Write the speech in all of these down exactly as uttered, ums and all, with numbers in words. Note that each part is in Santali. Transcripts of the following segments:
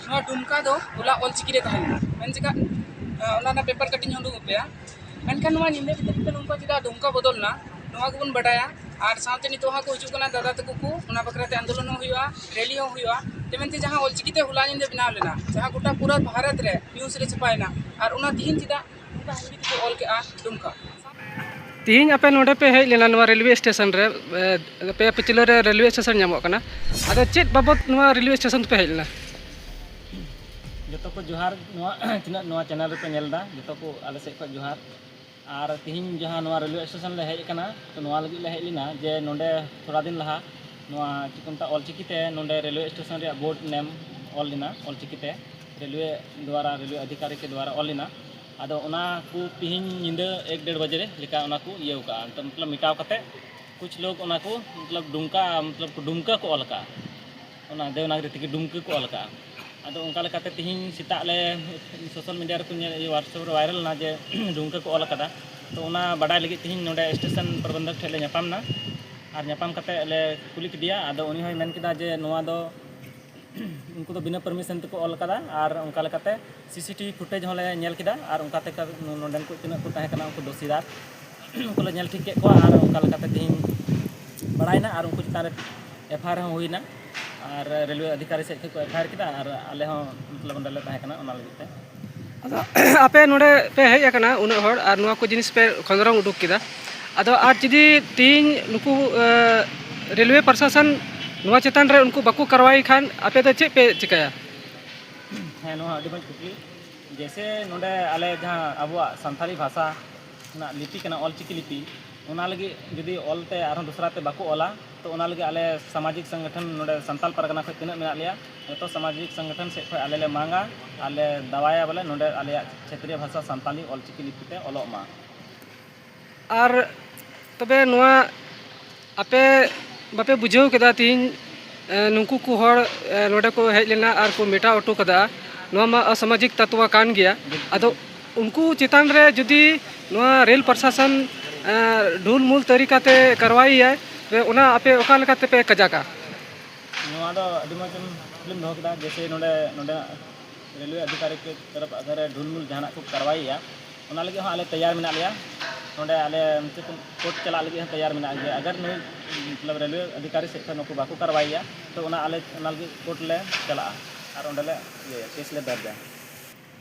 ᱱᱚᱣᱟ ᱰᱩᱢᱠᱟ ᱫᱚ ᱦᱚᱞᱟ ᱚᱞᱪᱤᱠᱤ ᱨᱮ ᱛᱟᱦᱮᱸ ᱞᱮᱱᱟ, ᱢᱮᱱ ᱪᱮᱫᱟᱜ? ᱚᱱᱟ ᱨᱮᱱᱟᱜ ᱯᱮᱯᱟᱨ ᱠᱟᱹᱴᱤᱡ ᱤᱧ ᱩᱰᱩᱠ ᱟᱯᱮᱭᱟ᱾ ᱢᱮᱱᱠᱷᱟᱱ ᱱᱚᱣᱟ ᱧᱤᱫᱟᱹ ᱵᱷᱤᱛᱤᱨ ᱛᱮ ᱱᱚᱝᱠᱟ ᱪᱮᱫᱟᱜ ᱰᱩᱢᱠᱟ ᱵᱚᱫᱚᱞ ᱮᱱᱟ, ᱱᱚᱣᱟ ᱜᱮᱵᱚᱱ ᱵᱟᱰᱟᱭᱟ᱾ ᱟᱨ ᱥᱟᱶᱛᱮ ᱱᱤᱛᱚᱜ ᱦᱚᱸ ᱠᱚ ᱦᱤᱡᱩᱜ ᱠᱟᱱᱟ ᱫᱟᱫᱟ ᱛᱟᱠᱚ ᱠᱚ, ᱚᱱᱟ ᱵᱟᱠᱷᱨᱟ ᱛᱮ ᱟᱱᱫᱳᱞᱚᱱ ᱦᱚᱸ ᱦᱩᱭᱩᱜᱼᱟ, ᱨᱮᱞᱤ ᱦᱚᱸ ᱦᱩᱭᱩᱜᱼᱟ᱾ ᱛᱮ ᱢᱮᱱᱛᱮ ᱡᱟᱦᱟᱸ ᱚᱞᱪᱤᱠᱤ ᱛᱮ ᱦᱚᱞᱟ ᱧᱤᱫᱟᱹ ᱵᱮᱱᱟᱣ ᱞᱮᱱᱟ, ᱡᱟᱦᱟᱸ ᱜᱚᱴᱟ ᱯᱩᱨᱟᱹ ᱵᱷᱟᱨᱚᱛ ᱨᱮ ᱱᱤᱭᱩᱡᱽ ᱨᱮ ᱪᱷᱟᱯᱟᱭᱮᱱᱟ, ᱟᱨ ᱚᱱᱟ ᱛᱤᱦᱤᱧ ᱪᱮᱫᱟᱜ ᱱᱚᱝᱠᱟ ᱦᱤᱱᱫᱤ ᱛᱮᱠᱚ ᱚᱞ ᱠᱮᱜᱼᱟ ᱰᱩᱢᱠᱟ? ᱛᱤᱦᱤᱧ ᱟᱯᱮ ᱱᱚᱰᱮ ᱯᱮ ᱦᱮᱡ ᱞᱮᱱᱟ ᱱᱚᱣᱟ ᱨᱮᱞᱣᱮ ᱥᱴᱮᱥᱚᱱ ᱨᱮ, ᱮ, ᱟᱯᱮ ᱯᱟᱹᱪᱷᱞᱟᱹ ᱨᱮ ᱨᱮᱞᱣᱮ ᱥᱴᱮᱥᱚᱱ ᱧᱟᱢᱚᱜ ᱠᱟᱱᱟ, ᱟᱫᱚ ᱪᱮᱫ ᱵᱟᱵᱚᱛ ᱱᱚᱣᱟ ᱨᱮᱞᱣᱮ ᱥᱴᱮᱥᱚᱱ ᱛᱮᱯᱮ ᱦᱮᱡ ᱞᱮᱱᱟ? ᱡᱚᱛᱚ ᱠᱚ ᱡᱚᱦᱟᱨ, ᱱᱚᱣᱟ ᱛᱤᱱᱟᱹᱜ ᱱᱚᱣᱟ ᱪᱮᱱᱮᱞ ᱨᱮᱯᱮ ᱧᱮᱞ ᱮᱫᱟ, ᱡᱚᱛᱚ ᱠᱚ ᱟᱞᱮ ᱥᱮᱫ ᱠᱷᱚᱱ ᱡᱚᱦᱟᱨ᱾ ᱟᱨ ᱛᱤᱦᱤᱧ ᱡᱟᱦᱟᱸ ᱱᱚᱣᱟ ᱨᱮᱞᱣᱮ ᱥᱴᱮᱥᱚᱱ ᱞᱮ ᱦᱮᱡ ᱟᱠᱟᱱᱟ, ᱛᱚ ᱱᱚᱣᱟ ᱞᱟᱹᱜᱤᱫ ᱞᱮ ᱦᱮᱡ ᱞᱮᱱᱟ ᱡᱮ ᱱᱚᱰᱮ ᱛᱷᱚᱲᱟ ᱫᱤᱱ ᱞᱟᱦᱟ ᱱᱚᱣᱟ ᱪᱮᱫ ᱠᱚ ᱢᱮᱛᱟᱜᱼᱟ, ᱚᱞᱪᱤᱠᱤ ᱛᱮ ᱱᱚᱰᱮ ᱨᱮᱞᱣᱮ ᱥᱴᱮᱥᱚᱱ ᱨᱮᱭᱟᱜ ᱵᱳᱨᱰ ᱱᱮᱢ ᱚᱞ ᱞᱮᱱᱟ, ᱚᱞᱪᱤᱠᱤ ᱛᱮ ᱨᱮᱞᱣᱮ ᱫᱣᱟᱨᱟ, ᱨᱮᱞᱣᱮ ᱚᱫᱷᱤᱠᱟᱨᱤ ᱠᱚ ᱫᱣᱟᱨᱟ ᱚᱞ ᱞᱮᱱᱟ᱾ ᱟᱫᱚ ᱚᱱᱟ ᱠᱚ ᱛᱤᱦᱤᱧ ᱧᱤᱫᱟᱹ ᱮᱠ ᱰᱮᱲ ᱵᱟᱡᱮ ᱨᱮ ᱞᱮᱠᱟ ᱚᱱᱟ ᱠᱚ ᱤᱭᱟᱹᱣ ᱠᱟᱜᱼᱟ, ᱢᱚᱛᱞᱚᱵ ᱢᱮᱴᱟᱣ ᱠᱟᱛᱮ ᱠᱩᱪ ᱞᱳᱜ ᱚᱱᱟ ᱠᱚ ᱢᱚᱛᱞᱚᱵ ᱰᱩᱢᱠᱟ, ᱢᱚᱛᱞᱚᱵ ᱰᱩᱢᱠᱟ ᱠᱚ ᱚᱞ ᱟᱠᱟᱜᱼᱟ, ᱚᱱᱟ ᱫᱮᱵᱽᱱᱟᱜᱽᱨᱤ ᱛᱮᱜᱮ ᱰᱩᱢᱠᱟ ᱠᱚ ᱚᱞ ᱟᱠᱟᱜᱼᱟ᱾ ᱟᱫᱚ ᱚᱱᱠᱟ ᱞᱮᱠᱟᱛᱮ ᱛᱤᱦᱤᱧ ᱥᱮᱛᱟᱜ ᱞᱮ ᱥᱳᱥᱟᱞ ᱢᱤᱰᱤᱭᱟ ᱨᱮᱠᱚ ᱧᱮᱞ, WhatsApp ᱨᱮ ᱵᱷᱟᱭᱨᱟᱞ ᱮᱱᱟ ᱡᱮ ᱰᱩᱢᱠᱟ ᱠᱚ ᱚᱞ ᱟᱠᱟᱫᱟ᱾ ᱛᱚ ᱚᱱᱟ ᱵᱟᱰᱟᱭ ᱞᱟᱹᱜᱤᱫ ᱛᱤᱦᱤᱧ ᱱᱚᱰᱮ ᱥᱴᱮᱥᱚᱱ ᱯᱨᱚᱵᱚᱱᱫᱷᱚᱠ ᱴᱷᱮᱱ ᱞᱮ ᱧᱟᱯᱟᱢ ᱮᱱᱟ᱾ ᱟᱨ ᱧᱟᱯᱟᱢ ᱠᱟᱛᱮ ᱞᱮ ᱠᱩᱞᱤ ᱠᱮᱫᱮᱭᱟ, ᱟᱫᱚ ᱩᱱᱤ ᱦᱚᱸᱭ ᱢᱮᱱ ᱠᱮᱫᱟ ᱡᱮ ᱱᱚᱣᱟ ᱫᱚ ᱩᱱᱠᱩ ᱫᱚ ᱵᱤᱱᱟᱹ ᱯᱟᱨᱢᱤᱥᱚᱱ ᱛᱮᱠᱚ ᱚᱞ ᱟᱠᱟᱫᱟ᱾ ᱟᱨ ᱚᱱᱠᱟ ᱞᱮᱠᱟᱛᱮ ᱥᱤᱥᱤᱴᱤᱵᱷᱤ ᱯᱷᱩᱴᱮᱡᱽ ᱦᱚᱸᱞᱮ ᱧᱮᱞ ᱠᱮᱫᱟ, ᱟᱨ ᱚᱱᱠᱟ ᱛᱮ ᱱᱚᱰᱮᱱ ᱠᱚ ᱛᱤᱱᱟᱹᱜ ᱠᱚ ᱛᱟᱦᱮᱸ ᱠᱟᱱᱟ ᱩᱱᱠᱩ ᱫᱳᱥᱤᱫᱟᱨ ᱩᱱᱠᱩ ᱞᱮ ᱧᱮᱞ ᱴᱷᱤᱠ ᱠᱮᱫ ᱠᱚᱣᱟ᱾ ᱟᱨ ᱚᱱᱠᱟ ᱞᱮᱠᱟᱛᱮ ᱛᱮᱦᱮᱧ ᱵᱟᱲᱟᱭᱮᱱᱟ, ᱟᱨ ᱩᱱᱠᱩ ᱪᱮᱛᱟᱱ ᱨᱮ ᱮᱯᱷ ᱟᱭ ᱟᱨ ᱦᱚᱸ ᱦᱩᱭᱱᱟ᱾ ᱟᱨ ᱨᱮᱞᱣᱮ ᱚᱫᱷᱤᱠᱟᱨᱤ ᱥᱮᱫ ᱠᱷᱚᱱ ᱠᱚ ᱮᱯᱷ ᱟᱭ ᱟᱨ ᱠᱮᱫᱟ, ᱟᱨ ᱟᱞᱮ ᱦᱚᱸ ᱢᱚᱛᱞᱚᱵ ᱚᱸᱰᱮ ᱞᱮ ᱛᱟᱦᱮᱸ ᱠᱟᱱᱟ ᱚᱱᱟ ᱞᱟᱹᱜᱤᱫ ᱛᱮ᱾ ᱟᱫᱚ ᱟᱯᱮ ᱱᱚᱰᱮ ᱯᱮ ᱦᱮᱡ ᱟᱠᱟᱱᱟ ᱩᱱᱟᱹᱜ ᱦᱚᱲ, ᱟᱨ ᱱᱚᱣᱟ ᱠᱚ ᱡᱤᱱᱤᱥ ᱯᱮ ᱠᱷᱚᱸᱫᱽᱨᱚᱝ ᱩᱰᱩᱠ ᱠᱮᱫᱟ, ᱟᱫᱚ ᱟᱨ ᱡᱩᱫᱤ ᱛᱮᱦᱮᱧ ᱱᱩᱠᱩ, ᱮ, ᱨᱮᱞᱣᱮ ᱯᱨᱚᱥᱟᱥᱚᱱ ᱱᱚᱣᱟ ᱪᱮᱛᱟᱱ ᱨᱮ ᱩᱱᱠᱩ ᱵᱟᱠᱚ ᱠᱟᱨᱣᱟᱭ ᱠᱷᱟᱱ ᱟᱯᱮ ᱫᱚ ᱪᱮᱫ ᱯᱮ ᱪᱤᱠᱟᱹᱭᱟ? ᱦᱮᱸ, ᱱᱚᱣᱟ ᱟᱹᱰᱤ ᱢᱚᱡᱽ ᱠᱩᱠᱞᱤ᱾ ᱡᱮᱭᱥᱮ ᱱᱚᱰᱮ ᱟᱞᱮ ᱡᱟᱦᱟᱸ ᱟᱵᱚᱣᱟᱜ ᱥᱟᱱᱛᱟᱲᱤ ᱵᱷᱟᱥᱟ ᱨᱮᱱᱟᱜ ᱞᱤᱯᱤ ᱠᱟᱱᱟ, ᱚᱞᱪᱤᱠᱤ ᱞᱤᱯᱤ, ᱚᱱᱟ ᱞᱟᱹᱜᱤᱫ ᱡᱩᱫᱤ ᱚᱞᱛᱮ ᱟᱨᱦᱚᱸ ᱫᱚᱥᱨᱟ ᱛᱮ ᱵᱟᱠᱚ ᱚᱞᱟ, ᱛᱚ ᱚᱱᱟ ᱞᱟᱹᱜᱤᱫ ᱟᱞᱮ ᱥᱟᱢᱟᱡᱤᱠ ᱥᱚᱝᱜᱚᱴᱷᱚᱱ ᱱᱚᱰᱮ ᱥᱟᱱᱛᱟᱞ ᱯᱟᱨᱜᱟᱱᱟ ᱠᱷᱚᱱ ᱛᱤᱱᱟᱹᱜ ᱢᱮᱱᱟᱜ ᱞᱮᱭᱟ, ᱡᱚᱛᱚ ᱥᱟᱢᱟᱡᱤᱠ ᱥᱚᱝᱜᱚᱴᱷᱚᱱ ᱥᱮᱫ ᱠᱷᱚᱱ ᱟᱞᱮ ᱞᱮ ᱢᱟᱝᱟ ᱟᱨ ᱞᱮ ᱫᱟᱣᱟᱭᱟ ᱵᱚᱞᱮ ᱱᱚᱰᱮ ᱟᱞᱮᱭᱟᱜ ᱠᱷᱮᱛᱨᱤᱭᱚ ᱵᱷᱟᱥᱟ ᱥᱟᱱᱛᱟᱞᱤ ᱚᱞᱪᱤᱠᱤ ᱞᱤᱯᱤ ᱛᱮ ᱚᱞᱚᱜ ᱢᱟ᱾ ᱟᱨ ᱛᱚᱵᱮ ᱱᱚᱣᱟ ᱟᱯᱮ ᱵᱟᱯᱮ ᱵᱩᱡᱷᱟᱹᱣ ᱠᱮᱫᱟ ᱛᱤᱦᱤᱧ, ᱮ, ᱱᱩᱠᱩ ᱠᱚ ᱦᱚᱲ, ᱮ, ᱱᱚᱰᱮ ᱠᱚ ᱦᱮᱡ ᱞᱮᱱᱟ ᱟᱨ ᱠᱚ ᱢᱮᱴᱟᱣ ᱦᱚᱴᱚ ᱠᱟᱫᱟ, ᱱᱚᱣᱟ ᱢᱟ ᱚᱥᱟᱢᱟᱡᱤᱠ ᱛᱟᱛᱣᱟ ᱠᱟᱱ ᱜᱮᱭᱟ᱾ ᱟᱫᱚ ᱩᱱᱠᱩ ᱪᱮᱛᱟᱱ ᱨᱮ ᱡᱩᱫᱤ ᱱᱚᱣᱟ ᱨᱮᱞ ᱯᱨᱚᱥᱟᱥᱚᱱ, ᱮ, ᱰᱷᱩᱞᱢᱩᱞ ᱛᱟᱹᱨᱤᱠᱟᱛᱮ ᱠᱟᱨᱣᱟᱭ ᱭᱟᱭ, ᱛᱚᱵᱮ ᱚᱱᱟ ᱟᱯᱮ ᱚᱠᱟ ᱞᱮᱠᱟᱛᱮ ᱯᱮ ᱠᱟᱡᱟᱠᱟ? ᱱᱚᱣᱟ ᱫᱚ ᱟᱹᱰᱤ ᱢᱚᱡᱽ ᱮᱢ ᱠᱩᱠᱞᱤᱢ ᱫᱚᱦᱚ ᱠᱮᱫᱟ, ᱡᱮᱭᱥᱮ ᱱᱚᱰᱮ, ᱱᱚᱰᱮᱱᱟᱜ ᱨᱮᱞᱣᱮ ᱚᱫᱷᱤᱠᱟᱨᱤ ᱠᱮ ᱛᱚᱨᱚᱯ ᱟᱜᱟᱨ ᱰᱷᱩᱞᱢᱩᱞ ᱡᱟᱦᱟᱱᱟᱜ ᱠᱚ ᱠᱟᱨᱣᱟᱭᱮᱭᱟ, ᱚᱱᱟ ᱞᱟᱹᱜᱤᱫ ᱦᱚᱸ ᱟᱞᱮ ᱛᱮᱭᱟᱨ ᱢᱮᱱᱟᱜ ᱞᱮᱭᱟ᱾ ᱱᱚᱰᱮ ᱟᱞᱮ ᱪᱮᱫ ᱠᱳᱨᱴ ᱪᱟᱞᱟᱜ ᱞᱟᱹᱜᱤᱫ ᱦᱚᱸ ᱛᱮᱭᱟᱨ ᱢᱮᱱᱟᱜ ᱜᱮᱭᱟ᱾ ᱟᱜᱟᱨ ᱱᱩᱭ, ᱢᱚᱛᱞᱚᱵ, ᱨᱮᱞᱣᱮ ᱚᱫᱷᱤᱠᱟᱨᱤ ᱥᱮᱫ ᱠᱷᱚᱱ ᱱᱩᱠᱩ ᱵᱟᱠᱚ ᱠᱟᱨᱣᱟᱭᱮᱭᱟ, ᱛᱚ ᱚᱱᱟ ᱟᱞᱮ ᱚᱱᱟ ᱞᱟᱹᱜᱤᱫ ᱠᱳᱨᱴ ᱞᱮ ᱪᱟᱞᱟᱜᱼᱟ ᱟᱨ ᱚᱸᱰᱮ ᱞᱮ ᱤᱭᱟᱹᱭᱟ, ᱠᱮᱥ ᱞᱮ ᱫᱟᱨᱡᱟ᱾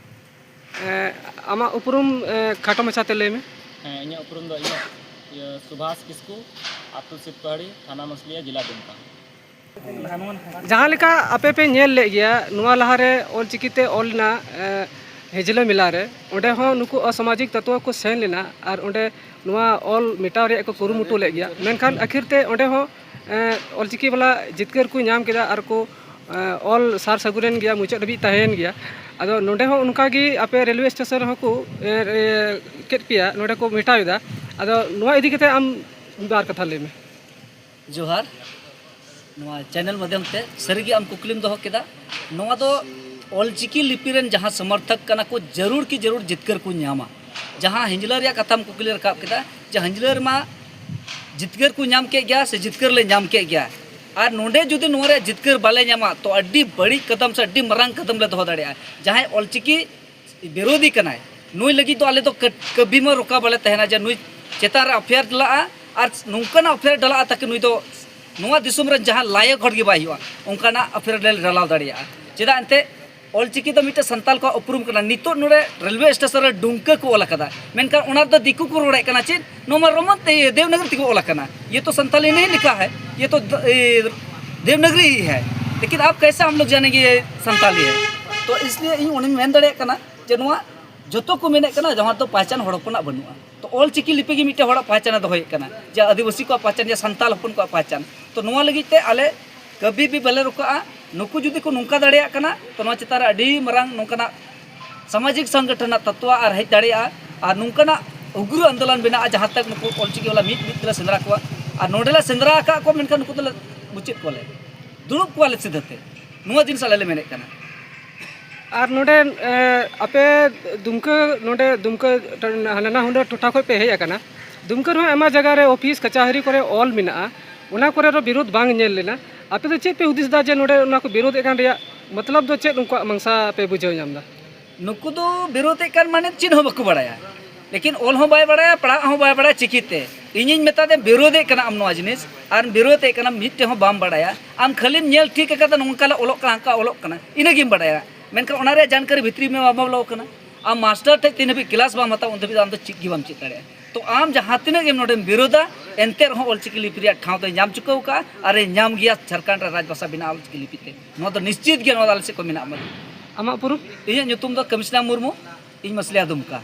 ᱮᱸ, ᱟᱢᱟᱜ ᱩᱯᱨᱩᱢ, ᱮᱸ, ᱠᱷᱟᱴᱚ ᱢᱟᱪᱷᱟᱛᱮ ᱞᱟᱹᱭ ᱢᱮ᱾ ᱦᱮᱸ, ᱤᱧᱟᱹᱜ ᱩᱯᱨᱩᱢ ᱫᱚ ᱤᱧᱟᱹᱜ, ᱤᱭᱟᱹ, ᱥᱩᱵᱷᱟᱥ ᱠᱤᱥᱠᱩ, ᱟᱹᱛᱩ ᱥᱤᱵᱽᱠᱟᱹᱦᱟᱹᱲᱤ, ᱛᱷᱟᱱᱟ ᱢᱟᱹᱥᱞᱤᱭᱟ, ᱡᱮᱞᱟ ᱫᱩᱢᱠᱟ᱾ ᱡᱟᱦᱟᱸ ᱞᱮᱠᱟ ᱟᱯᱮ ᱯᱮ ᱧᱮᱞ ᱞᱮᱫ ᱜᱮᱭᱟ, ᱱᱚᱣᱟ ᱞᱟᱦᱟᱨᱮ ᱚᱞᱪᱤᱠᱤ ᱛᱮ ᱚᱞ ᱞᱮᱱᱟ, ᱮᱸ, ᱦᱤᱡᱽᱞᱟᱹ ᱢᱮᱞᱟ ᱨᱮ, ᱚᱸᱰᱮ ᱦᱚᱸ ᱱᱩᱠᱩ ᱚᱥᱟᱢᱟᱡᱤᱠ ᱛᱚᱛᱣᱚ ᱠᱚ ᱥᱮᱱ ᱞᱮᱱᱟ ᱟᱨ ᱚᱸᱰᱮ ᱱᱚᱣᱟ ᱚᱞ ᱢᱮᱴᱟᱣ ᱨᱮᱭᱟᱜ ᱠᱚ ᱠᱩᱨᱩᱢᱩᱴᱩ ᱞᱮᱫ ᱜᱮᱭᱟ, ᱢᱮᱱᱠᱷᱟᱱ ᱟᱹᱠᱷᱤᱨ ᱛᱮ ᱚᱸᱰᱮ ᱦᱚᱸ, ᱮᱸ, ᱚᱞᱪᱤᱠᱤ ᱵᱟᱞᱟ ᱡᱤᱛᱠᱟᱹᱨ ᱠᱚ ᱧᱟᱢ ᱠᱮᱫᱟ ᱟᱨ ᱠᱚ, ᱮᱸ, ᱚᱞ ᱥᱟᱨ ᱥᱟᱹᱜᱩᱱᱮᱱ ᱜᱮᱭᱟ, ᱢᱩᱪᱟᱹᱫ ᱦᱟᱹᱵᱤᱡ ᱛᱟᱦᱮᱸᱭᱮᱱ ᱜᱮᱭᱟ᱾ ᱟᱫᱚ ᱱᱚᱸᱰᱮ ᱦᱚᱸ ᱚᱱᱠᱟᱜᱮ ᱟᱯᱮ ᱨᱮᱞᱣᱮ ᱥᱴᱮᱥᱚᱱ ᱨᱮᱦᱚᱸ ᱠᱚ, ᱮᱸ, ᱮᱸ, ᱠᱮᱫ ᱯᱮᱭᱟ, ᱱᱚᱸᱰᱮ ᱠᱚ ᱢᱮᱴᱟᱣ ᱮᱫᱟ᱾ ᱟᱫᱚ ᱱᱚᱣᱟ ᱤᱫᱤ ᱠᱟᱛᱮ ᱟᱢ ᱵᱟᱨ ᱠᱟᱛᱷᱟ ᱞᱟᱹᱭ ᱢᱮ᱾ ᱡᱚᱦᱟᱨ᱾ ᱱᱚᱣᱟ ᱪᱮᱱᱮᱞ ᱢᱟᱫᱽᱫᱷᱚᱢ ᱛᱮ ᱥᱟᱹᱨᱤᱜᱮ ᱟᱢ ᱠᱩᱠᱞᱤᱢ ᱫᱚᱦᱚ ᱠᱮᱫᱟ᱾ ᱱᱚᱣᱟ ᱫᱚ ᱚᱞᱪᱤᱠᱤ ᱞᱤᱯᱤ ᱨᱮᱱ ᱡᱟᱦᱟᱸ ᱥᱚᱢᱚᱨᱛᱷᱚᱠ ᱠᱟᱱᱟ ᱠᱚ, ᱡᱟᱹᱨᱩᱲ ᱠᱤ ᱡᱟᱹᱨᱩᱲ ᱡᱤᱛᱠᱟᱹᱨ ᱠᱚ ᱧᱟᱢᱟ᱾ ᱡᱟᱦᱟᱸ ᱦᱤᱧᱡᱽᱞᱟᱹ ᱨᱮᱭᱟᱜ ᱠᱟᱛᱷᱟᱢ ᱠᱩᱠᱞᱤ ᱨᱟᱠᱟᱵ ᱠᱮᱫᱟ, ᱡᱮ ᱦᱤᱧᱡᱽᱞᱟᱹ ᱨᱮᱢᱟ ᱡᱤᱛᱠᱟᱹᱨ ᱠᱚ ᱧᱟᱢ ᱠᱮᱫ ᱜᱮᱭᱟ ᱥᱮ ᱡᱤᱛᱠᱟᱹᱨ ᱞᱮ ᱧᱟᱢ ᱠᱮᱫ ᱜᱮᱭᱟ, ᱟᱨ ᱱᱚᱰᱮ ᱡᱩᱫᱤ ᱱᱚᱣᱟ ᱨᱮᱭᱟᱜ ᱡᱤᱛᱠᱟᱹᱨ ᱵᱟᱞᱮ ᱧᱟᱢᱟ, ᱛᱚ ᱟᱹᱰᱤ ᱵᱟᱹᱲᱤᱡ ᱠᱟᱫᱟᱢ ᱥᱮ ᱟᱹᱰᱤ ᱢᱟᱨᱟᱝ ᱠᱟᱫᱟᱢ ᱞᱮ ᱫᱚᱦᱚ ᱫᱟᱲᱮᱭᱟᱜᱼᱟ᱾ ᱡᱟᱦᱟᱸᱭ ᱚᱞᱪᱤᱠᱤ ᱵᱤᱨᱳᱫᱷᱤ ᱠᱟᱱᱟᱭ, ᱱᱩᱭ ᱞᱟᱹᱜᱤᱫ ᱫᱚ ᱟᱞᱮ ᱫᱚ ᱠᱟᱹ-, ᱠᱟᱹᱵᱷᱤ ᱢᱟ ᱨᱚᱠᱟ ᱵᱟᱞᱮ ᱛᱟᱦᱮᱱᱟ ᱡᱮ ᱱᱩᱭ ᱪᱮᱛᱟᱱ ᱨᱮ ᱮᱯᱷ ᱟᱭ ᱟᱨ ᱰᱟᱞᱟᱜᱼᱟ, ᱟᱨ ᱱᱚᱝᱠᱟᱱᱟᱜ ᱮᱯᱷ ᱟᱭ ᱟᱨ ᱰᱟᱞᱟᱜᱼᱟ ᱛᱟᱠᱤ ᱱᱩᱭ ᱫᱚ ᱱᱚᱣᱟ ᱫᱤᱥᱚᱢ ᱨᱮᱱ ᱡᱟᱦᱟᱸ ᱞᱟᱭᱚᱠ ᱦᱚᱲ ᱜᱮ ᱵᱟᱭ ᱦᱩᱭᱩᱜᱼᱟ, ᱚᱱᱠᱟᱱᱟᱜ ᱮᱯᱷ ᱟᱭ ᱟᱨ ᱞᱮ ᱰᱟᱞᱟᱣ ᱫᱟᱲᱮᱭᱟᱜᱼᱟ᱾ ᱪᱮᱫᱟᱜ ᱮᱱᱛᱮ ᱚᱞᱪᱤᱠᱤ ᱫᱚ ᱢᱤᱫᱴᱮᱱ ᱥᱟᱱᱛᱟᱞ ᱠᱚᱣᱟᱜ ᱩᱯᱨᱩᱢ ᱠᱟᱱᱟ᱾ ᱱᱤᱛᱚᱜ ᱱᱚᱰᱮ ᱨᱮᱞᱣᱮ ᱥᱴᱮᱥᱚᱱ ᱨᱮ ᱰᱩᱢᱠᱟᱹ ᱠᱚ ᱚᱞ ᱟᱠᱟᱫᱟ, ᱢᱮᱱᱠᱷᱟᱱ ᱚᱱᱟ ᱨᱮᱫᱚ ᱫᱤᱠᱩ ᱠᱚ ᱨᱚᱲᱮᱫ ᱠᱟᱱᱟ᱾ ᱪᱮᱫ? ᱱᱚᱣᱟ ᱢᱟ ᱨᱳᱢᱟᱱ ᱛᱮ, ᱫᱮᱵᱽᱱᱟᱜᱚᱨᱤ ᱛᱮᱠᱚ ᱚᱞ ᱟᱠᱟᱱᱟ᱾ ᱤᱭᱮ ᱛᱚ ᱥᱟᱱᱛᱟᱞᱤ ᱱᱤᱦᱤ ᱞᱤᱠᱷᱟ ᱦᱟᱭ, ᱤᱭᱮ ᱛᱚ ᱫ-, ᱮ, ᱫᱮᱵᱽᱱᱟᱜᱚᱨᱤ ᱦᱤ ᱦᱟᱭ, ᱞᱮᱠᱤᱱ ᱟᱯ ᱠᱟᱭᱥᱮ ᱦᱟᱢ ᱞᱳᱜ ᱡᱟᱱᱮᱝᱜᱮ ᱥᱟᱱᱛᱟᱞᱤ ᱦᱟᱭ? ᱛᱚ ᱤᱥᱞᱤᱭᱮ ᱤᱧ ᱩᱱᱤᱧ ᱢᱮᱱ ᱫᱟᱲᱮᱭᱟᱜ ᱠᱟᱱᱟ ᱡᱮ ᱱᱚᱣᱟ ᱡᱚᱛᱚ ᱠᱚ ᱢᱮᱱᱮᱫ ᱠᱟᱱᱟ, ᱡᱟᱦᱟᱸ ᱫᱚ ᱯᱟᱦᱪᱟᱱ ᱦᱚᱲ ᱦᱚᱯᱚᱱᱟᱜ ᱵᱟᱹᱱᱩᱜᱼᱟ᱾ ᱛᱚ ᱚᱞ ᱪᱤᱠᱤ ᱞᱤᱯᱤ ᱜᱮ ᱢᱤᱫᱴᱮᱱ ᱦᱚᱲᱟᱜ ᱯᱟᱦᱪᱟᱱᱮ ᱫᱚᱦᱚᱭᱮᱫ ᱠᱟᱱᱟ, ᱡᱮ ᱟᱹᱫᱤᱵᱟᱹᱥᱤ ᱠᱚᱣᱟᱜ ᱯᱟᱦᱪᱟᱱ, ᱡᱮ ᱥᱟᱱᱛᱟᱞ ᱦᱚᱯᱚᱱ ᱠᱚᱣᱟᱜ ᱯᱟᱦᱪᱟᱱ᱾ ᱛᱚ ᱱᱚᱣᱟ ᱞᱟᱹᱜᱤᱫ ᱛᱮ ᱟᱞᱮ ᱠᱟᱹᱵᱷᱤ ᱵᱷᱤ ᱵᱟᱞᱮ ᱨᱩᱠᱟᱜᱼᱟ᱾ ᱱᱩᱠᱩ ᱡᱩᱫᱤ ᱠᱚ ᱱᱚᱝᱠᱟ ᱫᱟᱲᱮᱭᱟᱜ ᱠᱟᱱᱟ, ᱛᱚ ᱱᱚᱣᱟ ᱪᱮᱛᱟᱱ ᱨᱮ ᱟᱹᱰᱤ ᱢᱟᱨᱟᱝ ᱱᱚᱝᱠᱟᱱᱟᱜ ᱥᱟᱢᱟᱡᱤᱠ ᱥᱚᱝᱜᱚᱴᱷᱚᱱ ᱨᱮᱱᱟᱜ ᱛᱚᱛᱣᱟ ᱟᱨ ᱦᱮᱡ ᱫᱟᱲᱮᱭᱟᱜᱼᱟ᱾ ᱟᱨ ᱱᱚᱝᱠᱟᱱᱟᱜ ᱩᱜᱽᱨᱚ ᱟᱱᱫᱳᱞᱚᱱ ᱵᱮᱱᱟᱜᱼᱟ, ᱡᱟᱦᱟᱸ ᱛᱟᱠ ᱱᱩᱠᱩ ᱚᱞᱪᱤᱠᱤ ᱵᱟᱞᱟ ᱢᱤᱫ ᱢᱤᱫ ᱛᱮᱞᱮ ᱥᱮᱸᱫᱽᱨᱟ ᱠᱚᱣᱟ᱾ ᱟᱨ ᱱᱚᱰᱮ ᱞᱮ ᱥᱮᱸᱫᱽᱨᱟ ᱟᱠᱟᱫ ᱠᱚᱣᱟ, ᱢᱮᱱᱠᱷᱟᱱ ᱱᱩᱠᱩ ᱫᱚᱞᱮ ᱢᱩᱪᱟᱹᱫ ᱠᱚᱣᱟᱞᱮ, ᱫᱩᱲᱩᱵ ᱠᱚᱣᱟᱞᱮ ᱥᱤᱫᱷᱟᱹ ᱛᱮ᱾ ᱱᱚᱣᱟ ᱡᱤᱱᱤᱥ ᱟᱞᱮ ᱞᱮ ᱢᱮᱱᱮᱫ ᱠᱟᱱᱟ᱾ ᱟᱨ ᱱᱚᱰᱮ, ᱮ, ᱟᱯᱮ ᱫᱩᱢᱠᱟᱹ, ᱱᱚᱰᱮ ᱫᱩᱢᱠᱟᱹ ᱴᱚ-, ᱱᱟᱱᱟ ᱦᱩᱱᱟᱹᱨ ᱴᱚᱴᱷᱟ ᱠᱷᱚᱱ ᱯᱮ ᱦᱮᱡ ᱟᱠᱟᱱᱟ᱾ ᱫᱩᱢᱠᱟᱹ ᱨᱮᱦᱚᱸ ᱟᱭᱢᱟ ᱡᱟᱭᱜᱟ ᱨᱮ ᱚᱯᱷᱤᱥ ᱠᱟᱪᱟᱦᱟᱹᱨᱤ ᱠᱚᱨᱮ ᱚᱞ ᱢᱮᱱᱟᱜᱼᱟ, ᱚᱱᱟ ᱠᱚᱨᱮ ᱫᱚ ᱵᱤᱨᱳᱫᱷ ᱵᱟᱝ ᱧᱮᱞ ᱞᱮᱱᱟ᱾ ᱟᱯᱮ ᱫᱚ ᱪᱮᱫ ᱯᱮ ᱦᱩᱫᱤᱥ ᱮᱫᱟ ᱡᱮ ᱱᱚᱰᱮ ᱚᱱᱟ ᱠᱚ ᱵᱤᱨᱳᱫᱷ ᱮᱫ ᱠᱟᱱ ᱨᱮᱭᱟᱜ ᱢᱚᱛᱞᱚᱵ ᱫᱚ ᱪᱮᱫ, ᱩᱱᱠᱩᱣᱟᱜ ᱢᱟᱝᱥᱟ ᱯᱮ ᱵᱩᱡᱷᱟᱹᱣ ᱧᱟᱢ ᱮᱫᱟ? ᱱᱩᱠᱩ ᱫᱚ ᱵᱤᱨᱳᱫᱷ ᱮᱫ ᱠᱟᱱ ᱢᱟᱱᱮ ᱪᱮᱫ ᱦᱚᱸ ᱵᱟᱠᱚ ᱵᱟᱲᱟᱭᱟ, ᱞᱮᱠᱤᱱ ᱚᱞ ᱦᱚᱸ ᱵᱟᱭ ᱵᱟᱲᱟᱭᱟ, ᱯᱟᱲᱦᱟᱜ ᱦᱚᱸ ᱵᱟᱭ ᱵᱟᱲᱟᱭᱟ ᱪᱤᱠᱤᱛᱮ᱾ ᱤᱧᱤᱧ ᱢᱮᱛᱟ ᱫᱮᱭᱟ, ᱵᱤᱨᱳᱫᱷ ᱮᱫ ᱠᱟᱱᱟ ᱟᱢ ᱱᱚᱣᱟ ᱡᱤᱱᱤᱥ, ᱟᱨ ᱵᱤᱨᱳᱫᱷ ᱮᱫ ᱠᱟᱱᱟ ᱢᱤᱫᱴᱮᱡ ᱦᱚᱸ ᱵᱟᱢ ᱵᱟᱲᱟᱭᱟ, ᱟᱢ ᱠᱷᱟᱹᱞᱤᱢ ᱧᱮᱞ ᱴᱷᱤᱠ ᱟᱠᱟᱫᱟ ᱱᱚᱝᱠᱟ ᱞᱮ ᱚᱞᱚᱜ ᱠᱟᱱᱟ, ᱦᱟᱱᱠᱟ ᱚᱞᱚᱜ ᱠᱟᱱᱟ, ᱤᱱᱟᱹᱜᱮᱢ ᱵᱟᱲᱟᱭᱟ, ᱢᱮᱱᱠᱷᱟᱱ ᱚᱱᱟ ᱨᱮᱭᱟᱜ ᱡᱟᱱᱠᱟᱨᱤ ᱵᱷᱤᱛᱨᱤ ᱢᱮ ᱵᱟᱢ ᱵᱚᱞᱚ ᱠᱟᱱᱟ᱾ ᱟᱢ ᱢᱟᱥᱴᱟᱨ ᱴᱷᱮᱡ ᱛᱤᱱ ᱦᱟᱹᱵᱤᱡ ᱠᱞᱟᱥ ᱵᱟᱢ ᱦᱟᱛᱟᱣᱟ ᱩᱱ ᱫᱷᱟᱹᱵᱤᱡ ᱫᱚ ᱟᱢ ᱫᱚ ᱪᱮᱫ ᱜᱮ ᱵᱟᱢ ᱪᱮᱫ ᱫᱟᱲᱮᱭᱟᱜᱼᱟ᱾ ᱛᱚ ᱟᱢ ᱡᱟᱦᱟᱸ ᱛᱤᱱᱟᱹᱜ ᱜᱮᱢ ᱱᱚᱰᱮᱢ ᱵᱤᱨᱳᱫᱟ, ᱮᱱᱛᱮ ᱨᱮᱦᱚᱸ ᱚᱞᱪᱤᱠᱤ ᱞᱤᱯᱤ ᱨᱮᱭᱟᱜ ᱴᱷᱟᱶ ᱫᱚᱭ ᱧᱟᱢ ᱪᱩᱠᱟᱹᱣ ᱠᱟᱜᱼᱟ ᱟᱨᱮ ᱧᱟᱢ ᱜᱮᱭᱟ ᱡᱷᱟᱲᱠᱷᱚᱸᱰ ᱨᱮ ᱨᱟᱡᱽ ᱵᱷᱟᱥᱟ ᱵᱮᱱᱟᱣ ᱚᱞᱪᱤᱠᱤ ᱞᱤᱯᱤ ᱛᱮ᱾ ᱱᱚᱣᱟ ᱫᱚ ᱱᱤᱥᱪᱤᱛ ᱜᱮ, ᱱᱚᱣᱟ ᱫᱚ ᱟᱞᱮ ᱥᱮᱫ ᱠᱷᱚᱱ ᱢᱮᱱᱟᱜᱼᱟ᱾ ᱟᱢᱟᱜ ᱩᱯᱨᱩᱢ? ᱤᱧᱟᱹᱜ ᱧᱩᱛᱩᱢ ᱫᱚ ᱠᱟᱹᱢᱤᱥᱱᱟ ᱢᱩᱨᱢᱩ, ᱤᱧ ᱢᱟᱹᱥᱞᱤᱭᱟ ᱫᱩᱢᱠᱟ᱾